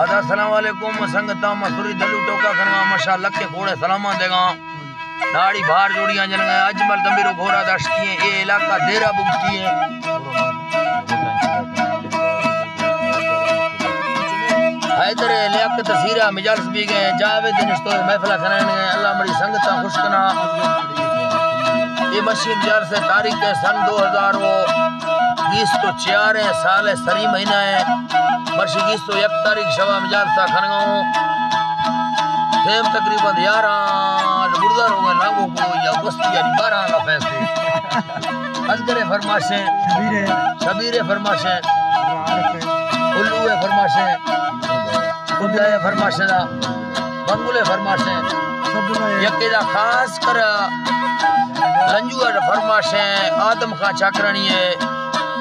ادا السلام علیکم سنگتاں، ما سری دلو ٹوکا کنگا، مشا لکے کوڑے سلامان دیگا۔ ناڑی بھار جوڑیاں جنگا، اجمل دمبیرو گھورا داشتی ہیں، اے علاقہ دیرہ بگٹی ہیں۔ حیدر لیاقت سیرا مجالس بیگے، جاوید نشتو محفلہ کنائن گے، اللہ مڑی سنگتاں خوش کنا۔ اے مرشی مجالس تاریخ ہے سن دو ہزار و بیست و چار ہے، سال ہے سری مہینہ ہے۔ مرشی بیست و یک تاریخ شوا مجالسا کنگا ہوں۔ ٹیم تقریباً یارہ، بڑدار ہو گئے، لانگو کو یا گوستی یعنی بارہ نا فیصلے۔ اصغر فرماشیں، شبیر۔ شبیر فرماشیں، عارف۔ الو فرماشیں، خدا فرماشیں دا، بنگلے فرماشیں۔ سب لوگ یکے دا خاص کر لنجو اڈ فرماشیں، آدم خان چاکرانی ہے،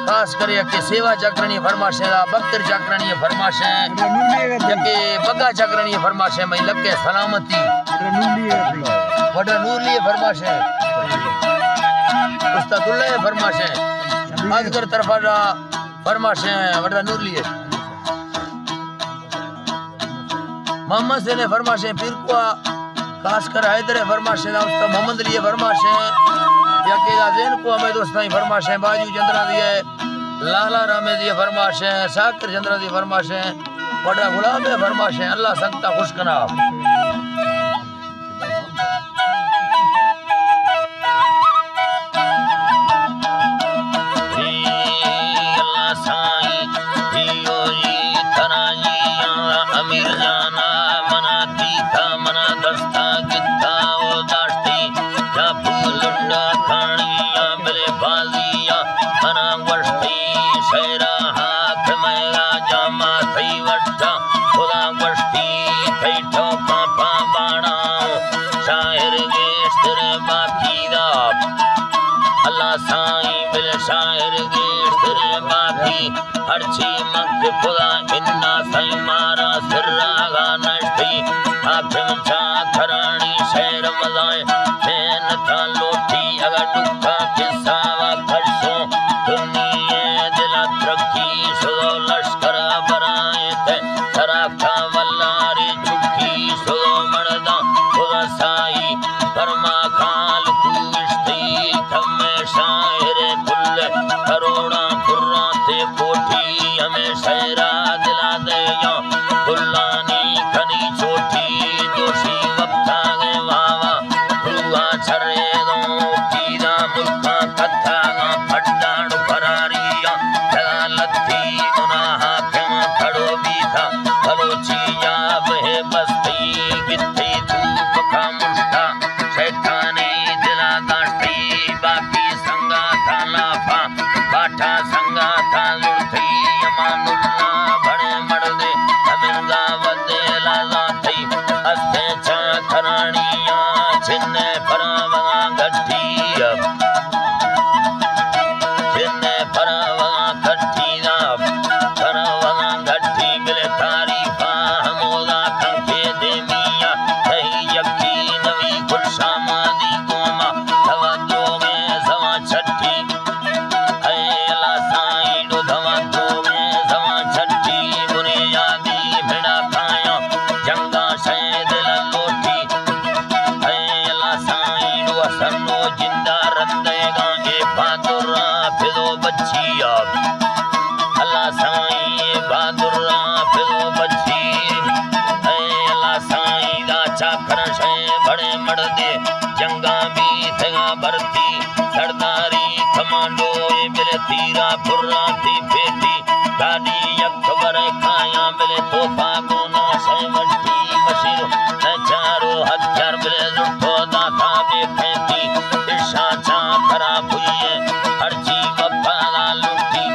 خاص کر یکے سیوا چاکرانی فرماشیں دا، بکر چاکرانی فرماشیں، یکے بگا چاکرانی فرماشیں، میں لکے سلامتی۔ وڈا نورلی فرماشیں، استاد اللہ فرماشیں، اصغر طرفا فرماشیں، وڈا نورلی۔ محمد حسین فرماشیں پیرکوا، خاص کر حیدر فرماشیں، استاد محمد علی فرماشیں، یکے دا زین کو ہمیں دوستاں فرماشیں، باجو چندرا دی ہے، لالا رامے دی فرماشیں، شاکر چندرا دی فرماشیں، وڈا غلام ہے فرماشیں، اللہ سنگتا خوش کنا۔ اے اللہ سائیں، اے او اے ترا اے یا امیر جانا، منا دیتا، منا دستا گتا او داشتی، یا پھولنڈا کھانیا بلے بازیا، منا وشتی شہرا حاکم راجا ما تئی وٹا، خدا وشتی تئی ٹوکاں پا باڑا، شاعر گیشتر باقی دا۔ اللہ سائیں بل شاعر گیشتر باقی، ہرچی مک خدا انا سائیں مارا سراغا نشتی۔ حاکم چاکرانی شہر مزائیں، محنتا لوٹی اگر ڈکا قصہ و کشوں، دنیا دل ترقی شدو لشکر برائیں تے۔ ترا کاولاری چکی سو مرداں خدا سائی، پرما خان کوشتی کم شاعر کل، کروڑاں پراں تے کوٹی، ہمیں شہرا دلا دے یا کلانی کنی چوٹی، دوشی وقتا گے واوا روحا چھرے دوں، پیرا ملکاں کتھاگاں پھڈاڑ پھراریاں، جگالتی گناہ حاکم کھڑو بیتا، بلوچی جاب ہے بستی، گتی دھوپ کا مشتا، شیطانی دلا داشتی، باقی سنگا تھا لافا، باٹا سنگا تھا لڑتی، امان اللہ بڑے مردے، ہمنگا ودے لازا تھی، استے چاکرانیاں چھنے پراواں گھٹی اب۔ چھنے پراواں گھٹی اب۔ پراواں گھٹی بلے تاریخاں ہمودا کنکے دیمیا۔ تئی یکی نوی گلشامانی گوما۔ توا دوغیں زمان چھٹی۔ اے اللہ سائیں ڈو دھواں دوغیں زمان چھٹی، بنیادی مڑا کھایاں جنگاں شے دل لوٹی۔ اے اللہ سائیں ڈو سنو جندا رندے گاں، اے بہادر فضو بچی آپ۔ اللہ سائیں اے بہادر فضو بچی۔ اے اللہ سائیں دا چاکر شے بڑے مڑدے، جنگاں بیتگاں بھرتی، سرداری کمانڈو اے بلے تیرا پھراں تئی پیٹی، گاڈی یک برے کھایاں بلے توپا گونا سئے مٹی مشیر، نہ چارو ہتھیار بلے زرتو داتا بے کھیتی، اشاں چاں خراب ہوئی ہے، ہرچی وفا لوٹی۔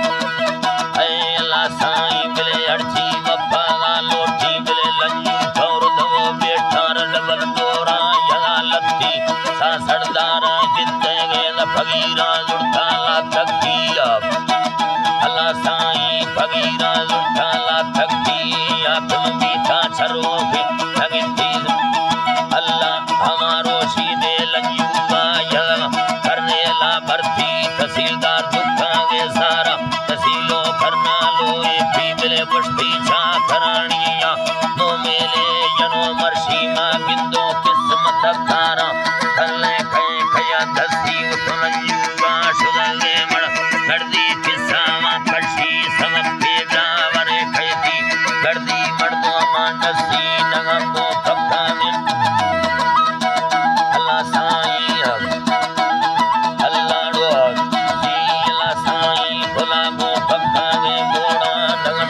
اے اللہ سائیں بلے ہرچی وفا لوٹی بلے لنجو ٹھور دو بیٹھا رڈ بل دورا یلا لتی۔ سا سرداراں جتے گے نہ فقیراں زرتا لا تھکی اب۔ اللہ سائیں فقیراں زرتا لا تھکی، آتم بیتا چھرو کے تھگتی۔ اللہ ہمارو شیدے لنجو با یلا کرنے لا بھرتی، تحصیلدار دکھاں گے سارا تحصیلو کرنا لو اے پی بلے پشتی چا کرانی یا۔ کسی نگم گو پکانی۔ اللہ سائیں، اللہ ڈو، جی اللہ سائیں، بلا گو پکانی گوڑا نگم۔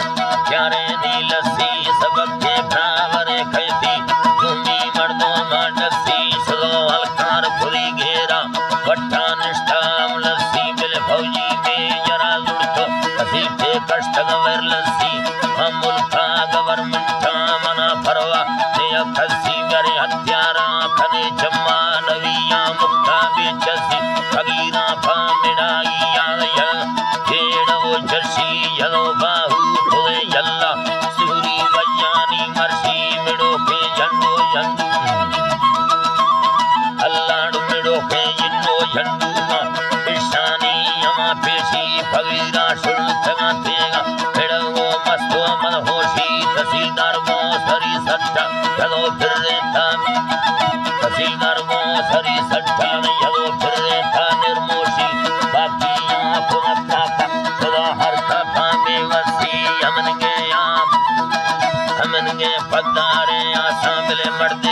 پیارے دی لسی سبق کے برابر کیسی، دومی مردوں ما ڈسی سلو ہلکار پھری گھیرا۔ وٹا نشتہ ہم لسی بل فوجی میں یرا زڑتو، کسی پہ کشتگ ور لسی، ہم ملکا گورنمنٹا منا پروا، نے کسی میرے ہتھیارا کنے جمع نویا مکتا بے چسی، فقیرا پا مڑائی آیا، جیڑ وہ جرشی یلو باہو ہوئے یلا، سوری ویانی مرشی مڑو کے جنڈو جنڈو۔ اللہ ڈمڑو کے انو جھنڈو ما، پیشانی ہما پیشی فقیرا شل تگا تیگا، پھڑو مستو من ہوشی، تسیدار گو سری سٹا، چلو پھر ریتا، تسیدار گو سری سٹا، چلو پھر ریتا نرموشی، باقی آنکھ نکتا کا، خدا ہر کا کامے وسی، امن گے آپ، امن گے پدارے آسان بلے مردے